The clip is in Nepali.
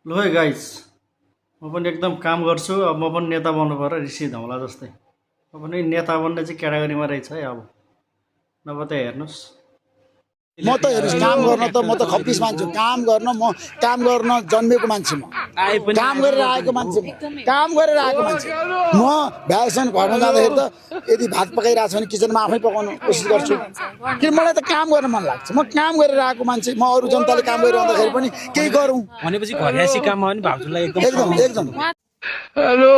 ल है गाइस म पनि एकदम काम गर्छु अब म पनि नेता बन्नु पर्यो ऋषि धौला जस्तै म पनि नेता बन्ने चाहिँ क्याटेगोरीमा रहेछ है अब नभए त हेर्नुस् म त हेर्नुस् काम गर्न त म त खप्पिस मान्छु काम गर्न म काम गर्न जन्मेको मान्छे म काम गरेर आएको मान्छे काम गरेर आएको मान्छे म भ्याक्सिन घरमा जाँदाखेरि त यदि भात पकाइरहेको छ भने किचनमा आफै पकाउन कोसिस गर्छु किन मलाई त काम गर्न मन लाग्छ म काम गरेर आएको मान्छे म अरु जनताले काम गरिरहँदाखेरि पनि केही गरौँ भनेपछि घरियासी काममा पनि भाउजूलाई एकदम एकदम हेलो